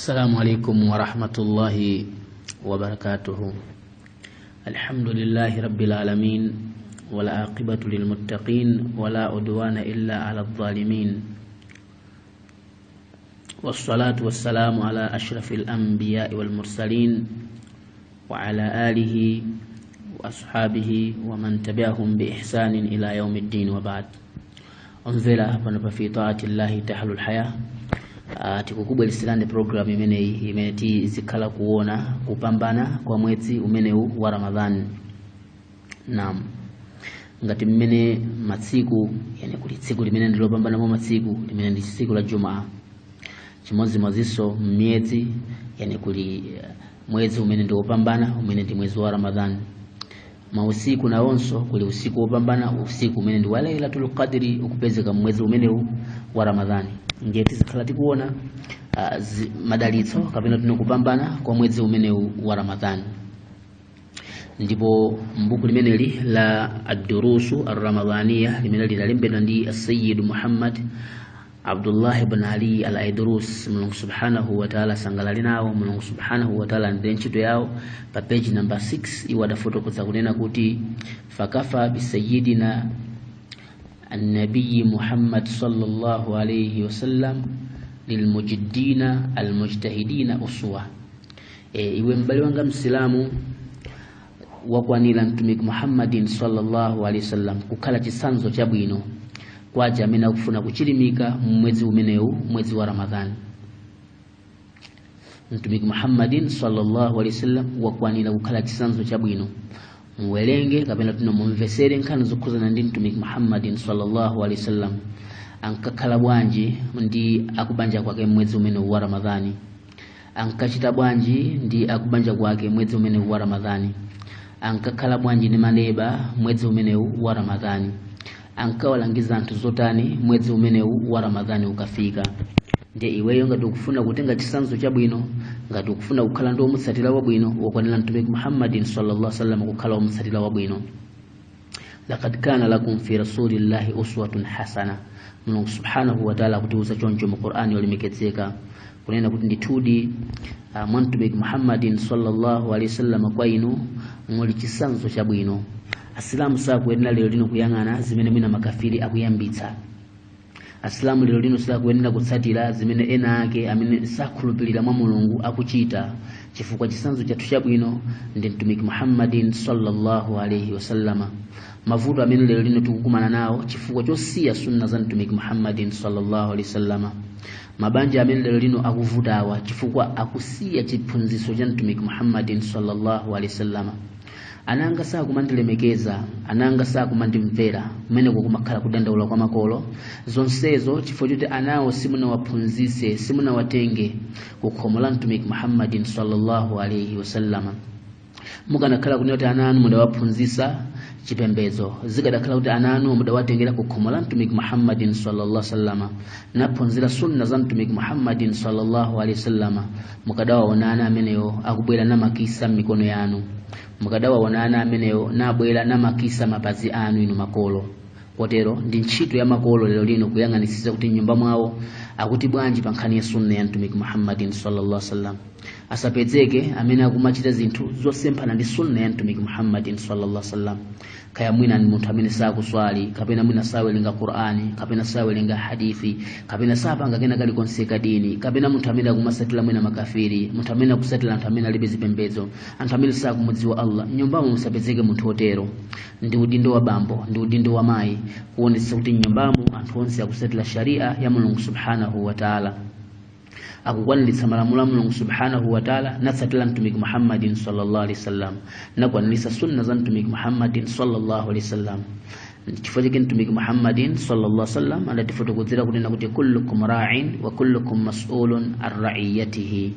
Assalamu alaikum warahmatullahi wabarakatuhu. Alhamdulillahi rabbil alamin wal aqibatu lil muttaqin wala udwana illa ala dhalimin. Wassalatu wassalamu ala ashrafil anbiya'i wal mursalin wa ala alihi wa ashabihi wa man tabi'ahum bi ihsanin ila yaumiddin wa ba'd. Omvera pano pa fi taati llahi tahlul haya. Tikukubweretserani program imeneyi imene tizikhala kuona kupambana kwa mwezi umenewu wa Ramadhan. Naam, ngati mmene matsiku, yani kuli tsiku limene ndilopambana mwa matsiku limene ndi tsiku la Jumaa, chimodzimodzinso mmiyezi, yani kuli mwezi umene ndi wopambana umene ndi mwezi wa Ramadhan. Mausiku nawonso kuli usiku wopambana, usiku umene ndi wa Lailatul Qadri ukupezeka mwezi umenewu wa Ramadhani. Ndiye tizikhala tikuona madalitso kapena tino kupambana kwa mwezi umenewu wa Ramadhani. Ndipo mbuku limeneli la ad-durusu ar-ramadhaniya limene linalembedwa ndi Sayyid Muhammad Abdullah ibn Ali al-Aidrus, Mulungu subhanahu wa ta'ala sangalali nawo, Mulungu subhanahu wa ta'ala ndiye ntchito yawo. Pa page number 6 iwo adafotokoza kunena kuti fakafa bisayidina an-nabiy Muhammad sallallahu alayhi wasallam lilmujiddina almujtahidina uswa. Iwe mbali wanga msilamu, wakwanira mtumiki Muhammadin sallallahu alayhi wasallam kukhala chisanzo chabwino kwaja amene akufuna kuchilimika mwezi umenewu, mwezi wa Ramadhani. Mtumiki Muhammadin sallallahu alaihi wasallam wakwanira kukhala chisanzo chabwino. Muwerenge kapena tino mumvesere nkhani zokhuzana ndi mtumiki Muhammadin sallallahu alaihi wasallam, ankakhala bwanji ndi akubanja kwake mwezi umenewu wa Ramadhani, ankachita bwanji ndi akubanja kwake mwezi umenewu wa Ramadhani, ankakhala bwanji ndi maneba mwezi umenewu wa Ramadhani, ankawalangiza anthu zotani mwezi umenewu wa Ramadhani ukafika. Ndiye iweyo ngati ukufuna kutenga chisanzo chabwino, ngati ukufuna kukhala ndi womutsatira wabwino, wakwanira mtumiki Muhammadin sallallahu alaihi wasallam kukhala womutsatira wabwino. Laqad kana lakum fi rasulillahi uswatun hasana. Mulungu subhanahu wa ta'ala akutiuza choncho mu Qur'ani yolemekezeka kunena kuti ndithudi mwa mtumiki Muhammadin sallallahu alaihi wasallam kwa inu muli chisanzo chabwino. Asilamu sakuyenera lero lino kuyang'ana zimene mwina makafiri akuyambitsa. Asilamu lero lino sakuyenera kutsatira zimene ena ake amene sakhulupirira mwa Mulungu akuchita, chifukwa chisanzo chathu chabwino ndi mtumiki Muhammadin sallallahu alaihi wasallama. Mavuto amene lero lino tikukumana nawo chifukwa chosiya sunna za mtumiki Muhammadin sallallahu alaihi wasallama, mabanja amene lero lino akuvutawa chifukwa akusiya chiphunzitso cha mtumiki Muhammadin sallallahu alaihi wasallama. Ananga sakumandilemekeza, ananga sakumandimvera, kumeneko kumakhala kudandaula kwa makolo. Zonsezo chifukwa choti anawo simunawaphunzitse, simunawatenge ku khomo la mtumiki Muhammadin sallallahu alaihi wasallama. Mukanakhala kunena kuti ana anu mudawaphunzitsa chipembedzo, zikadakhala kuti ana anu mudawatengera ku khomo la mtumiki Muhammadin sallallahu alaihi wasallama naphunzira sunna za mtumiki Muhammadin sallallahu alaihi wasallama, mukadawaona ana ameneyo akubwera namakisa m'mikono yanu, mukadawaona ana ameneyo nabwera namakisa mapazi anu inu makolo. Kotero ndi ntchito ya makolo lero lino kuyang'anitsitsa kuti nyumba mwawo akuti bwanji pa nkhani ya sunna ya mtumiki Muhammadin sallallahu alaihi wasallam. Asapezeke amene akumachita zinthu zosemphana ndi sunna ya mtumiki Muhammadin sallallahu alaihi wasallam. Kaya mwina ni munthu amene sakuswali, kapena mwina sawerenga Qur'ani, kapena sawerenga hadithi, kapena sapanga kena kalikonse kadini, kapena munthu amene akumasatira mwina makafiri, munthu amene akusatira anthu amene alibe zipembedzo, anthu amene sakumudziwa Allah. Nyumbamo musapezeke munthu otero. Ndi udindo wa bambo, ndi udindo wa mayi kuonetsa kuti nyumbamo anthu onse akusatira sharia ya Mulungu subhanahu wa ta'ala, akukwaniritsa malamulo a Mulungu subhanahu wa ta'ala, natsatira mtumiki Muhammadin sallallahu alaihi wasallam, nakwaniritsa sunna za mtumiki Muhammadin sallallahu alaihi wasallam. Chifukwa chake mtumiki Muhammadin sallallahu alaihi wasallam adatifotokozera kunena kuti kullukum ra'in wa kullukum mas'ulun an ra'iyatihi,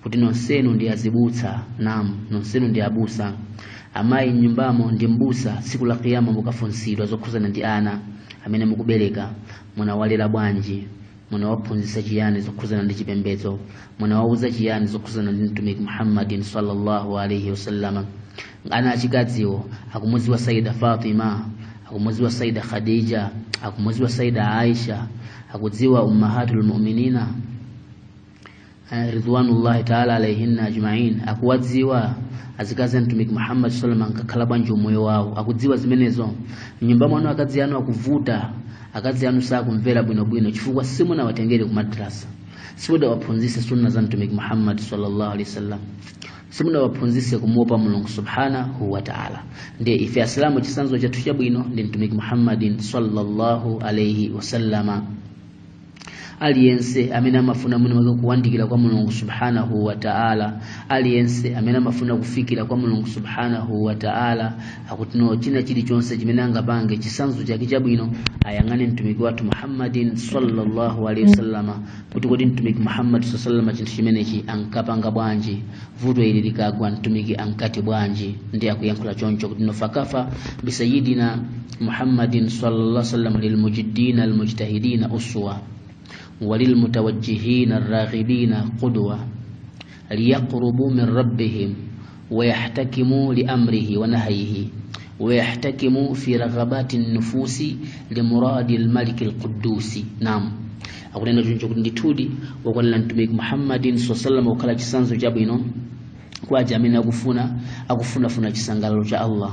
kuti nonsenu ndi azibutsa. Naam, nonsenu ndi abusa. Amayi nyumbamo ndi mbusa. Tsiku la kiyama mukafunsidwa zokhuzana ndi ana amene mukubereka, munawalera bwanji, munawaphunzitsa chiyani zokhuzana ndi chipembedzo, munawauza chiyani zokhuzana ndi mtumiki Muhammadin sallallahu alaihi wasallama. Ana achikadziwo akumudziwa Saida Fatima, akumudziwa Saida Khadija, akumudziwa Saida Aisha, akudziwa ummahatul mu'minina. Ridwanullahi taala alaihinna ajmain, akuwadziwa azikazi a Mtumiki Muhammad sallam ankakhala bwanji umoyo wawo? Akudziwa zimenezo? Mnyumba mwanu akazi anu akuvuta, akazi anu sakumvera bwinobwino chifukwa simunawatengere ku madrasa, simudawaphunzitse sunna za Mtumiki Muhammad sallallahu alaihi wasallam, simunawaphunzitse kumuopa Mulungu subhanahu wa ta'ala. Ndiye ife Asilamu chitsanzo chathu chabwino ndi Mtumiki Muhammadin sallallahu alaihi wasallama. Aliyense amene amafuna mwini wake kuwandikira kwa Mulungu subhanahu wa ta'ala, aliyense amene amafuna kufikira kwa Mulungu subhanahu wa ta'ala, akuti no china chilichonse chimene angapange chitsanzo chake chabwino ayang'ane Mtumiki wathu Muhammadin sallallahu alaihi wasallama, kuti kodi Mtumiki Muhammad sallallahu alaihi wasallama chinthu chimenechi ankapanga bwanji, vuto ili likagwa Mtumiki ankati bwanji. Ndiye akuyankhula choncho kuti nofakafa bisayidina Muhammadin sallallahu alaihi wasallam lilmujiddina almujtahidina uswa وللمتوجهين الراغبين قدوة ليقربوا من ربهم ويحتكموا لأمره ونهيه ويحتكموا في رغبات النفوس لمراد الملك القدوس. نعم, akunena choncho kuti ndithudi wakwanira Mtumiki Muhammadin sallallahu alaihi wasallam kukhala chitsanzo chabwino kwa aja amene akufunafuna chisangalalo cha Allah,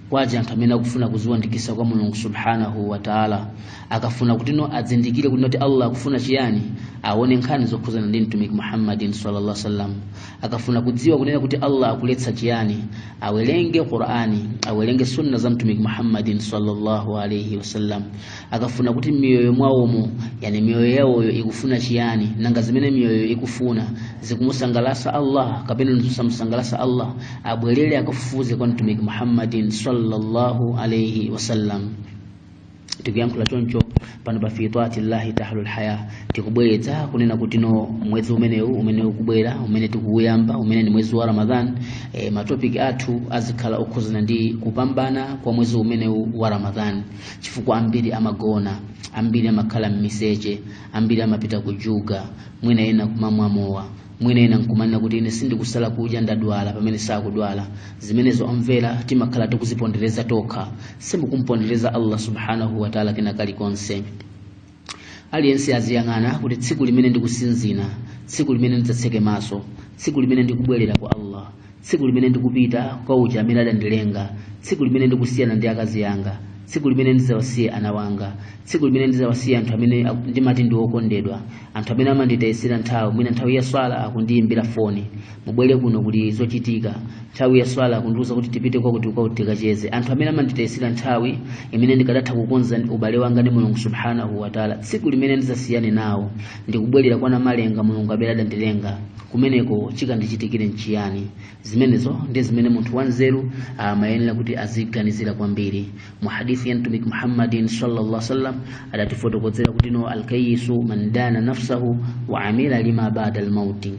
kwa aja anthu amene akufuna kuziwandikisa kwa Mulungu subhanahu wa ta'ala. Akafuna kuti no adzindikire kuti noti Allah akufuna chiyani, aone nkhani zokhuzana ndi Mtumiki Muhammadin sallallahu alaihi wasallam. Akafuna kudziwa kunena kuti Allah akuletsa chiyani, awerenge Qur'ani, awerenge sunna za Mtumiki Muhammadin sallallahu alaihi wasallam. Akafuna kuti miyoyo mwawomo, yani miyoyo yawoyo ikufuna chiyani, nanga zimene miyoyo ikufuna zikumusangalasa Allah kapena nzosamusangalasa Allah, abwerere akafufuze kwa Mtumiki Muhammadin sallallahu alaihi wasallam. Tikuyankhula choncho pano pa fi taatillahi tahlul haya, tikubweretsa kunena kuti no mwezi umenewu umene ukubwera, umene tikuuyamba, umene ni mwezi wa Ramadhan, matopiki athu azikhala okhuzana ndi kupambana kwa mwezi umenewu wa Ramadhan, chifukwa ambiri amagona, ambiri amakhala m'miseche, ambiri amapita kujuga, mwina ena kumamwa mowa, mwina ena nkumanena kuti ine sindikusala kudya ndadwala, pamene sakudwala. Zimenezo omvera timakhala tikuzipondereza tokha, simukumpondereza Allah subhanahu wa ta'ala kena kalikonse. Aliyense aziyang'ana kuti tsiku limene ndikusinzina, tsiku limene ndidzatseke maso, tsiku limene ndikubwerera kwa Allah, tsiku limene ndikupita kwa uja amene adandilenga, tsiku limene ndikusiyana ndi akazi anga, tsiku limene ndidzawasiye ana wanga, tsiku limene ndidzawasiye anthu amene ndimati ndi okondedwa, anthu amene amanditayisira nthawi, mwina nthawi ya swala akundiyimbira foni, mubwere kuno kuli zochitika, nthawi ya swala akundiwuza kuti tipite kwakuti kwakuti tikacheze, anthu amene amanditayisira nthawi imene ndikadatha kukonza ubale wanga ndi Mulungu subhanahu wa ta'ala, tsiku limene ndidzasiyane nawo ndikubwerera kwa Namalenga Mulungu amene adandilenga, kumeneko chikandichitikire nchiyani? Zimenezo ndi zimene munthu wanzeru amayenera kuti aziganizira kwambiri. Mu hadithi ya Mtumiki Muhammadin sallallahu alaihi wasallam adatifotokozera kuti no alkayisu man dana nafsahu wa amila lima ba'da almauti,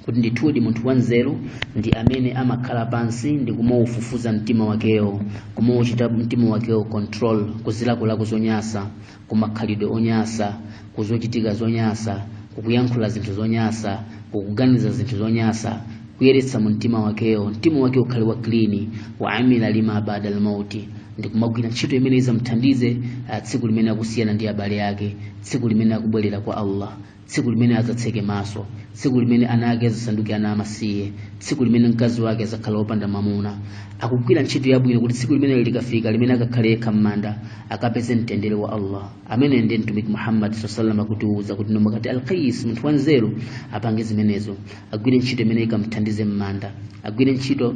kuti ndithudi munthu wanzeru ndi amene amakhala pansi ndi kumaufufuza mtima wakewo, kumauchita mtima wakewo control kuzilakolako zonyasa, kumakhalidwe onyasa, kuzochitika zonyasa, kukuyankhula zinthu zonyasa, kukuganiza zinthu zonyasa, kuyeretsa mu mtima wakewo, mtima wake ukhale wa clean, wa amila lima ba'da almauti, ndi kumagwira ntchito imene izamuthandize tsiku limene akusiyana ndi abale ake, tsiku limene akubwerera kwa Allah, tsiku limene adzatseke maso, tsiku limene ana ake azasanduke ana amasiye, tsiku limene mkazi wake azakhala wopanda mamuna. Akugwira ntchito yabwino kuti tsiku limene likafika, limene akakhale yekha m'manda, akapeze mtendere wa Allah. Amene ndiye Mtumiki Muhammad sallallahu alaihi wasallam akutiwuza kuti nomakati alqais, munthu wanzeru apange zimenezo, agwire ntchito imene ikamuthandize m'manda, agwire ntchito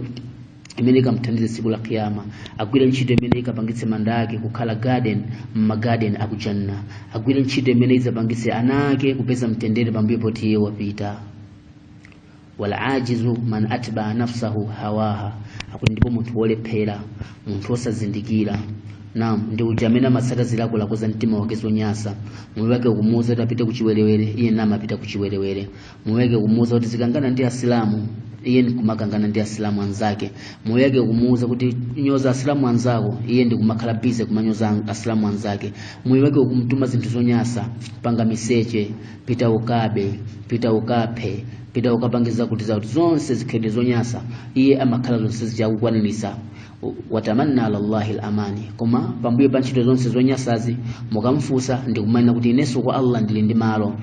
imene ikamuthandize tsiku la kiyama, agwire ntchito imene ikapangitse manda ake kukhala garden, mmagarden akujanna, agwire ntchito imene idzapangitse ana ake kupeza mtendere pambuyo poti iye wapita. Wal ajizu man atba nafsahu hawaha, akuti ndipo munthu wolephera, munthu wosazindikira, naam, ndi uja amene amatsata zilakolako za mtima wake zonyasa. Moyo wake ukumuwuza kuti apite kuchiwerewere, iye namapita kuchiwerewere. Moyo wake ukumuwuza kuti zikangana ndi Asilamu, iye ndikumakangana ndi Asilamu anzake. Moyo wake ukumuwuza kuti nyoza Asilamu anzako, iye ndikumakhala bize kumanyoza Asilamu anzake. Moyo wake ukumtuma zinthu zonyasa, panga miseche, pita ukabe, pita ukaphe, pita ukapangiza kuti zakuti zonse zikhalidwe zonyasa, iye amakhala zonse zichakukwanirisa. Watamanna ala Allahi al-amani, koma pambuyo pa ntchito zonse zonyasazi mukamfunsa ndikumanena kuti inenso kwa Allah ndili ndi malo,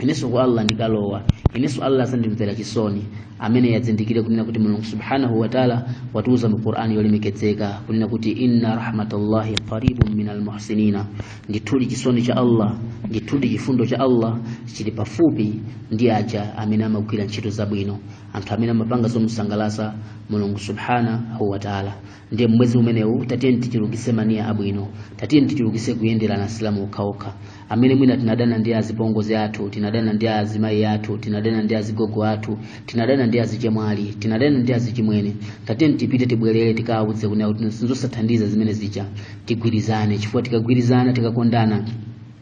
Inenso kwa Allah ndikalowa, inenso Allah azandimvera chisoni. Amene yadzindikire kunena kuti Mulungu subhanahu wa taala watiuza mu Qur'ani yolemekezeka kunena kuti inna rahmatallahi qaribun minal muhsinina, ndithudi chisoni cha Allah, ndithudi chifundo cha Allah chili pafupi ndi aja amene amagwira ntchito zabwino, anthu amene amapanga zomusangalatsa Mulungu subhanahu wa taala. Ndiye mwezi umenewu tatiyeni tichulukise maniya abwino, tatiyeni tichulukise kuyenderana asilamu okhaokha amene mwina tinadana ndi azipongozi athu, tinadana ndi azimayi athu, tinadana ndi azigogo athu, tinadana ndi azichemwali, tinadana ndi azichimwene. Tatiyeni tipite tibwerere tikawauze kunena kuti nzosathandiza zimene zija, tigwirizane, chifukwa tikagwirizana, tikakondana,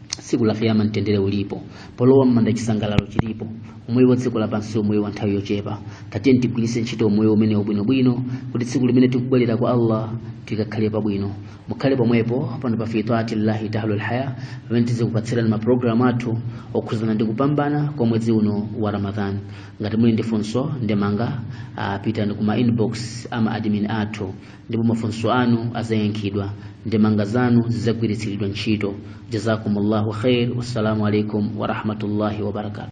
tsiku la kiyama mtendere ulipo, polowa m'manda chisangalalo chilipo. Umoyo wa dziko lapansi umoyo wa nthawi yochepa. Tatiyeni tigwiritse ntchito umoyo umenewu bwinobwino kuti tsiku limene tikubwerera kwa Allah tikakhale pabwino. Mukhale pomwepo pano pa fi taatillahi tahlul haya, pamene tizikupatsirani mapulogalamu athu okhuzana ndi kupambana kwa mwezi uno wa Ramadhan. Ngati muli ndi funso, ndemanga, pitani kuma inbox ama admin athu, ndipo mafunso anu azayankhidwa, ndemanga zanu zidzagwiritsiridwa ntchito. Jazakumullahu khair, wassalamu alaikum warahmatullahi wabarakatuh.